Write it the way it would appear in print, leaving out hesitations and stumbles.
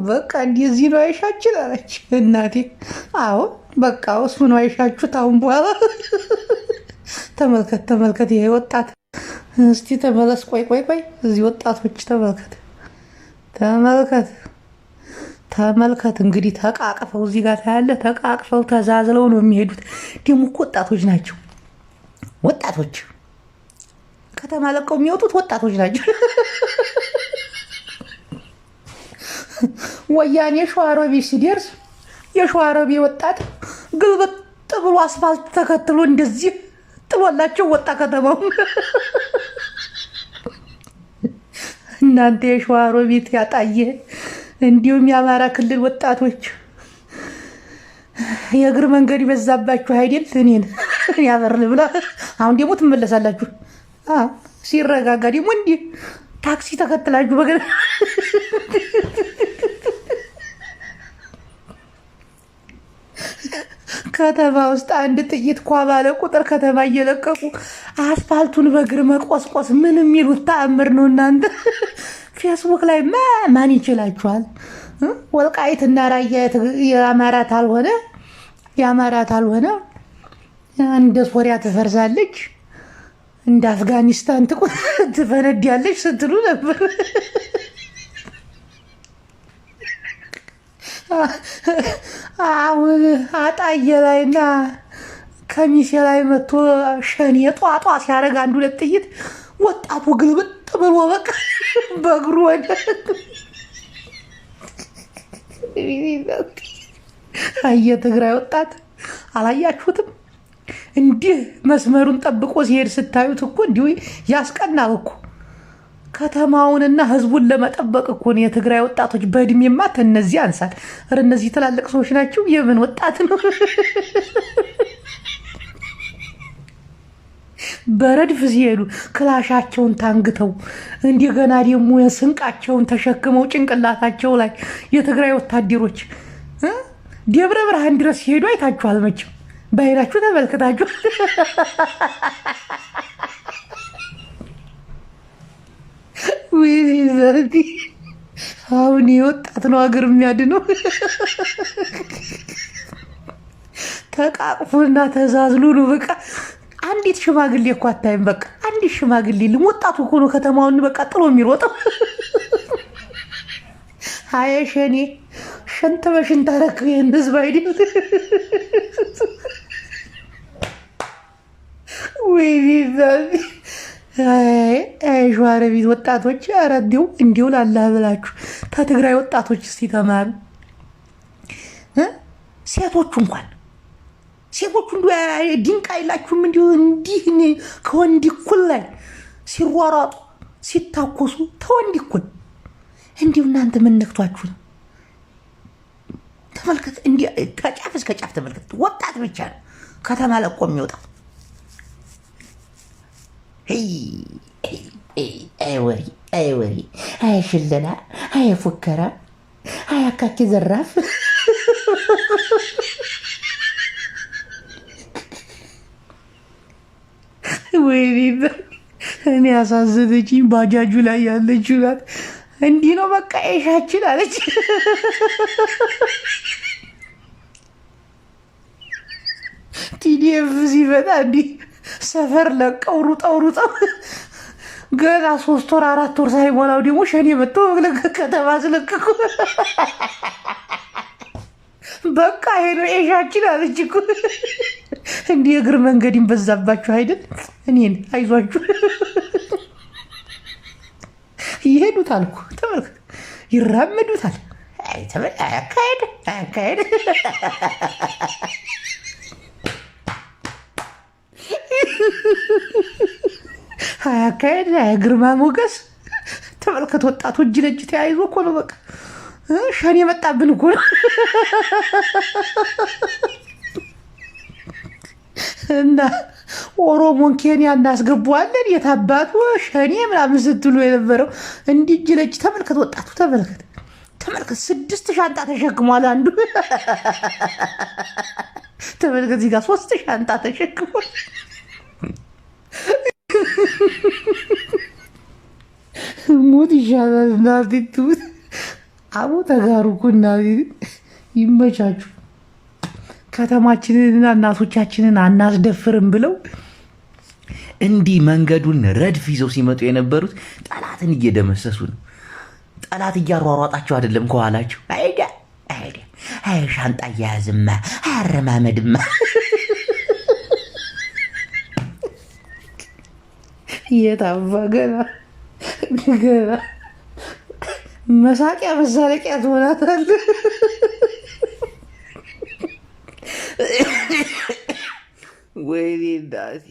በቃ እንደዚህ ነው አይሻችን አለች እናቴ። አዎ በቃ እሱ ነው አይሻችሁት። አሁን በኋላ ተመልከት ተመልከት፣ ይሄ ወጣት እስቲ ተመለስ። ቆይ ቆይ ቆይ፣ እዚህ ወጣቶች ተመልከት ተመልከት ተመልከት። እንግዲህ ተቃቅፈው እዚህ ጋር ታያለህ። ተቃቅፈው ተዛዝለው ነው የሚሄዱት። ደግሞ እኮ ወጣቶች ናቸው። ወጣቶች ከተማ ለቀው የሚወጡት ወጣቶች ናቸው። ወያኔ ሸዋሮቢት ሲደርስ የሸዋሮቢ ወጣት ግልብጥ ብሎ አስፋልት ተከትሎ እንደዚህ ጥሎላቸው ወጣ ከተማው። እናንተ የሸዋሮቢት ያጣየ እንዲሁም የአማራ ክልል ወጣቶች የእግር መንገድ ይበዛባችሁ አይደል? እኔን ያበር ብላ አሁን ደግሞ ትመለሳላችሁ። ሲረጋጋ ደግሞ እንዲህ ታክሲ ተከትላችሁ በገ ከተማ ውስጥ አንድ ጥይት ኳ ባለ ቁጥር ከተማ እየለቀቁ አስፋልቱን በእግር መቆስቆስ ምን የሚሉት ተአምር ነው እናንተ። ፌስቡክ ላይ ማን ይችላችኋል? ወልቃይትና ራያ የአማራ ታልሆነ የአማራ ታልሆነ እንደ ሶሪያ ትፈርሳለች፣ እንደ አፍጋኒስታን ትፈነዳለች ስትሉ ነበር። አሁን አጣየ ላይና ከሚሴ ላይ መጥቶ ሸኔ ጧጧ ሲያደርግ አንድ ሁለት ጥይት ወጣቱ ግልብጥ ብሎ በቃ በእግሩ ወደ አየ ትግራይ ወጣት አላያችሁትም? እንዲህ መስመሩን ጠብቆ ሲሄድ ስታዩት እኮ እንዲሁ ያስቀናል እኮ። ከተማውንና ሕዝቡን ለመጠበቅ እኮ ነው የትግራይ ወጣቶች። በእድሜማ ከእነዚህ አንሳል። ኧረ እነዚህ ትላልቅ ሰዎች ናቸው። የምን ወጣት ነው? በረድፍ ሲሄዱ ክላሻቸውን ታንግተው እንደገና ደግሞ ስንቃቸውን ተሸክመው ጭንቅላታቸው ላይ የትግራይ ወታደሮች ደብረ ብርሃን ድረስ ሲሄዱ አይታችኋል መቼም፣ በዓይናችሁ ተመልክታችሁ። አሁን የወጣት ነው ሀገር የሚያድነው። ተቃቅፎና ተዛዝሎ ነው በቃ። አንዲት ሽማግሌ እኮ አታይም። በቃ አንዲት ሽማግሌ ልም ወጣቱ እኮ ነው ከተማውን በቃ ጥሎ የሚሮጠው። አየ ሸኔ ሽንት በሽንት አደረክ ይህን ህዝብ አይደል? ወይኔ ሸዋሮቢት ወጣቶች፣ ኧረ እንዲሁ እንዲሁ ላላህ ብላችሁ ከትግራይ ወጣቶች እስቲ ተማሩ። ሴቶቹ እንኳን ሴቶቹ እንዲ ድንቅ አይላችሁም? እንዲሁ እንዲህ ከወንድ እኩል ላይ ሲሯሯጡ ሲታኮሱ ተወንድ እኩል እንዲሁ እናንተ ምን ነክቷችሁ ነው? ተመልከት፣ እንዲህ ከጫፍ እስከ ጫፍ ተመልከት። ወጣት ብቻ ነው ከተማ ለቆ የሚወጣው። አይ ወሬ፣ አይ ወሬ፣ አይ ሽለላ፣ አይ ፉከራ፣ አይ አካኪ ዘራፍ። ወይኔ እኔ ያሳዘነችኝ ባጃጁ ላይ ያለችው ናት። እንዲህ ነው በቃ ኤሻችን አለች። TDF ሲመጣ እንዲህ ሰፈር ለቀው ሩጠው ሩጠው ገና 3 ወር 4 ወር ሳይሞላው ደግሞ ሸኔ መጥቶ ከተማ አስለቀቁ። በቃ ይሄ ነው ኤሻችን አለች እኮ። እንዲህ የእግር መንገድ ይበዛባችሁ አይደል? እኔን አይዟችሁ ይሄዱታል እኮ ተመልከት፣ ይራመዱታል። አካሄድ አካሄድ አካሄድ ግርማ ሞገስ ተመልከት። ወጣቱ እጅ ለእጅ ተያይዞ እኮ ነው በቃ ሸኔ የመጣብን እኮ ነው። እና ኦሮሞን ኬንያ እናስገባዋለን የታባቱ ሸኔ ምናምን ስትሉ የነበረው እንዲህ እጅ ለእጅ ተመልከት። ወጣቱ ተመልከት፣ ተመልከት። 6 ሻንጣ ተሸክሟል አንዱ ተመልከት። እዚህ ጋር 3 ሻንጣ ተሸክሟል። ሞት ይሻላል። እናቴ ትሙት። አቡ ተጋሩ ኩና ይመቻችሁ። ከተማችንንና እናቶቻችንን አናስደፍርም ብለው እንዲህ መንገዱን ረድፍ ይዘው ሲመጡ የነበሩት ጠላትን እየደመሰሱ ነው። ጠላት እያሯሯጣቸው አይደለም ከኋላቸው። አይዳ አይዳ አይ ሻንጣ እያያዝማ አረማመድማ የታባ ገና ገና መሳቂያ መሳለቂያ ትሆናታለህ። ወይኔ እናቴ።